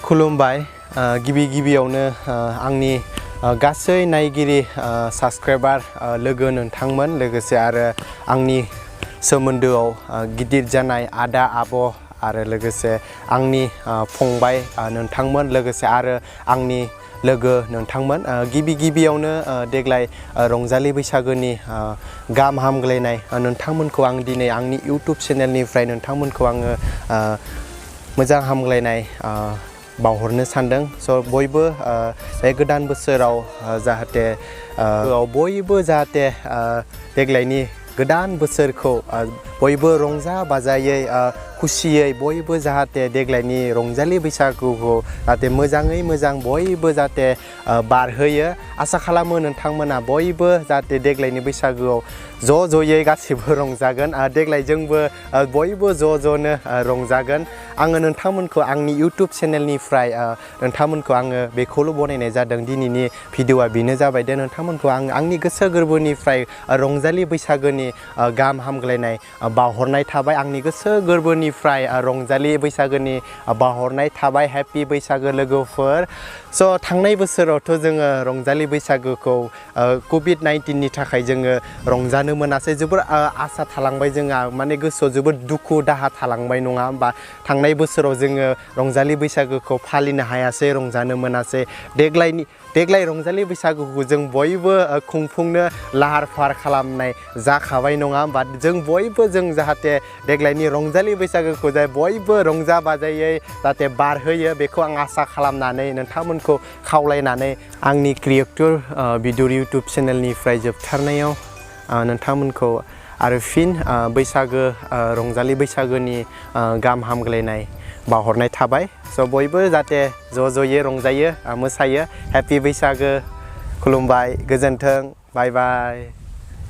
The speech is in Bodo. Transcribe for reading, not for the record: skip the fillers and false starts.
खुलुमबाय गिबियावनो आंनि गासै नायगिरि साबस्क्राइबार लोगो नोंथांमोन लोगोसे आरो आंनि सोमोन्दोआव गिदिर जानाय आदा आब' आरो लोगोसे आंनि फंबाय नोंथांमोन लोगोसे आरो आंनि लोगो नोंथांमोन गिबियावनो देग्लाय रंजालि बैसागोनि गाहाम हामग्लायनाय नोंथांमोनखौ आं दिनै आंनि इउट्युब चेनेलनिफ्राय नोंथांमोनखौ आङो मोजां हामग्लायनाय बावहरनो सानदों स' बयबो बे गोदान बोसोराव जाहाथे बयबो जाहाथे देग्लायनि गोदान बोसोरखौ बयबो रंजा बाजायै खुसियै बयबो जाहाथे देग्लायनि रंजालि बैसागुखौ जाहाथे मोजाङै मोजां बयबो जाहाथे बारहोयो आसा खालामो नोंथांमोना बयबो जाहाथे देग्लायनि बैसागुआव ज'यै गासिबो रंजागोन देग्लाय जोंबो बयबो ज'नो रंजागोन आङो नोंथांमोनखौ आंनि इउट्युब चेनेलनिफ्राय नोंथांमोनखौ आङो बेखौल' बनायनाय जादों दिनैनि भिडिअ'आ बेनो जाबाय दे नोंथांमोनखौ आं आंनि गोसो गोरबोनिफ्राय रंजालि बैसागोनि गाहाम हामग्लायनाय बावहरनाय थाबाय आंनि गोसो गोरबोनिफ्राय रंजालि बैसागोनि बावहरनाय थाबाय हेपि बैसागो लोगोफोर स' थांनाय बोसोरावथ' जोङो रंजालि बैसागोखौ कभिड-19नि थाखाय जोङो रंजानो मोनासै जोबोर आसा थालांबाय जोंहा माने गोसोआव जोबोर दुखु दाहा थालांबाय नङा होमबा थांनाय बोसोराव जोङो रंजालि बैसागोखौ फालिनो हायासै रंजानो मोनासै देग्लाय रंजालि बैसागुखौ जों बयबो खुंफुंनो लाहार फाहार खालामनाय जाखाबाय नङा होमबा जों बयबो जों जाहाथे देग्लायनि रंजालि बैसागोखौ बयबो रंजा बाजायै जाहाथे बारहोयो बेखौ आं आसा खालामनानै नोंथांमोनखौ खावलायनानै आंनि क्रिएटर भिडिअ इउट्युब चेनेलनिफ्राय जोबथारनायाव नोंथांमोनखौ आरो फिन बैसागो रंजालि बैसागोनि गाहाम हामग्लायनाय बावहरनाय थाबाय स' बयबो जाहाथे ज'यै रंजायो मोसायो हेपि बैसागो खुलुमबाय गोजोन्थों बाय बाय